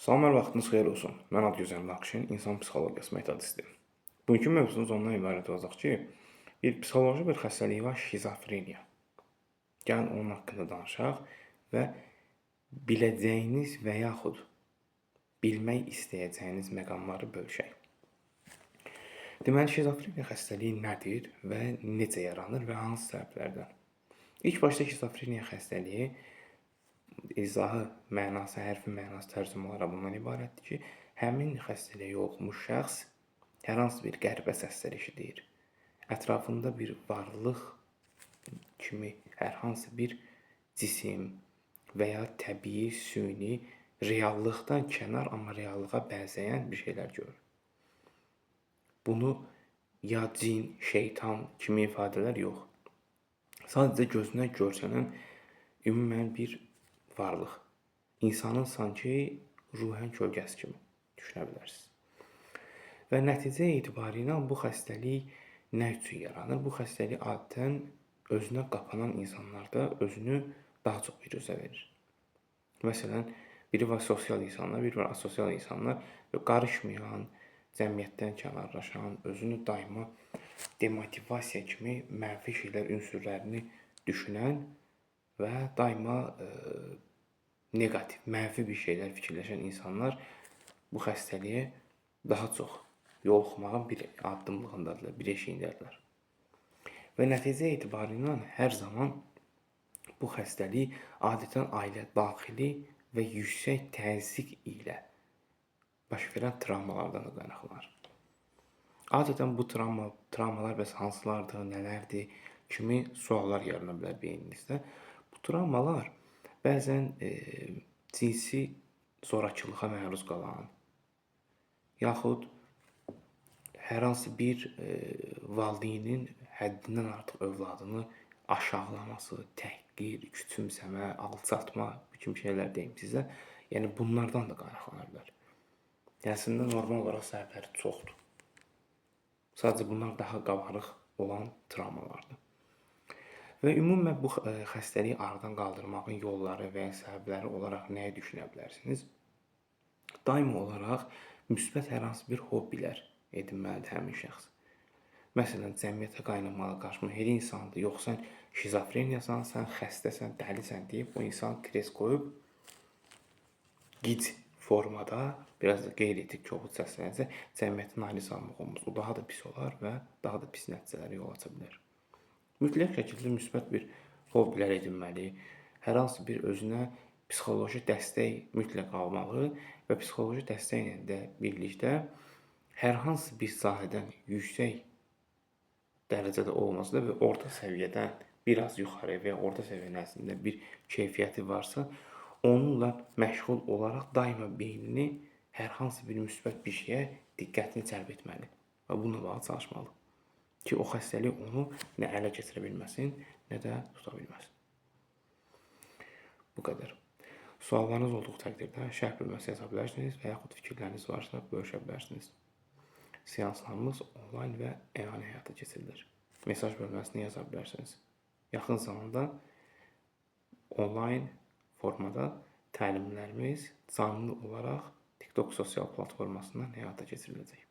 Salam, hər vaxtınız xeyir olsun. Mən Adgözəl Akşin, insan psixologiyası metodisti. Bugünkü mövzumuz ondan ibarət olacaq ki, bir psixoloji bir xəstəlik var, şizofreniya. Gəlin onun haqqında danışaq və biləcəyiniz və yaxud bilmək istəyəcəyiniz məqamları bölüşək. Deməli, şizofreniya xəstəliyi nədir və necə yaranır və hansı səbəblərdən? İlk başda şizofreniya xəstəliyi izahı, mənası, hərfi mənası tərcümə olaraq bundan ibarətdir ki, həmin xəstəliyə yoluxmuş şəxs hər hansı bir qəribə səslər eşidir. Ətrafında bir varlıq kimi hər hansı bir cisim və ya təbii, süni, reallıqdan kənar, amma reallığa bənzəyən bir şeylər görür. Bunu ya cin, şeytan kimi ifadələr yox. Sadəcə gözünə görsənən ümumən bir varlıq. İnsanın sanki ruhən kölgəsi kimi düşünə bilərsiniz. Və nəticə etibarilə bu xəstəlik nə üçün yaranır? Bu xəstəlik adətən özünə qapanan insanlarda özünü daha çox biruzə verir. Məsələn, biri var sosial insanlar, biri var asosial insanlar və qarışmayan, cəmiyyətdən kənarlaşan, özünü daima demotivasiya kimi mənfi şeylər ünsürlərini düşünən və daima neqativ, mənfi bir şeylər fikirləşən insanlar bu xəstəliyə daha çox yoluxmağın bir addımlığındadırlar, bir eşiyindədirlər. Və nəticə etibarilə hər zaman bu xəstəlik adətən ailə daxili və yüksək təzyiq ilə baş verən travmalardan da qaynaqlanır. Adətən bu travmalar bəs hansılardır, nələrdir kimi suallar yarana bilər beyninizdə. Bu travmalar bəzən cinsi zorakılığa məruz qalan, yaxud hər hansı bir valideynin həddindən artıq övladını aşağılaması, təhqir, küçümsəmə, alçatma, bu kimi şeylər deyim sizə. Yəni bunlardan da qaynaqlana bilər. Əslində normal olaraq səbəbləri çoxdur. Sadəcə bunlar daha qabarıq olan travmalardır. Və ümumən bu xəstəliyi aradan qaldırmağın yolları və ya səbəbləri olaraq nəyi düşünə bilərsiniz? Daima olaraq müsbət hər hansı bir hobbilər edinməlidir həmin şəxs. Məsələn, cəmiyyətə qaynamalı, qarışmalı, hər insandır, yox sən şizofreniyasan, sən xəstəsən, dəlisən deyib o insan kres qoyub gic formada, biraz da qeyri-etik kobud səslənsə, cəmiyyətin ayrı salmaq olmaz. O daha da pis olar və daha da pis nəticələrə yol aça bilər. Mütləq şəkildə müsbət bir hobbilər edinməli, hər hansı bir özünə psixoloji dəstək mütləq almalı və psixoloji dəstəklə də birlikdə hər hansı bir sahədən yüksək dərəcədə olmasa da və orta səviyyədən biraz yuxarı və ya orta səviyyə nəzdində bir keyfiyyəti varsa, onunla məşğul olaraq daima beynini hər hansı bir müsbət bir şeyə diqqətini cəlb etməli və bununla bağlı çalışmalı ki, o xəstəlik onu nə ələ keçirə bilməsin, nə də tuta bilməsin. Bu qədər. Suallarınız olduğu təqdirdə şərh bölməsinə yaza bilərsiniz və yaxud fikirləriniz varsa bölüşə bilərsiniz. Seanslarımız onlayn və əyani həyata keçirilir. Mesaj bölməsinə yaza bilərsiniz. Yaxın zamanda onlayn formada təlimlərimiz canlı olaraq TikTok sosial platformasından həyata keçiriləcək.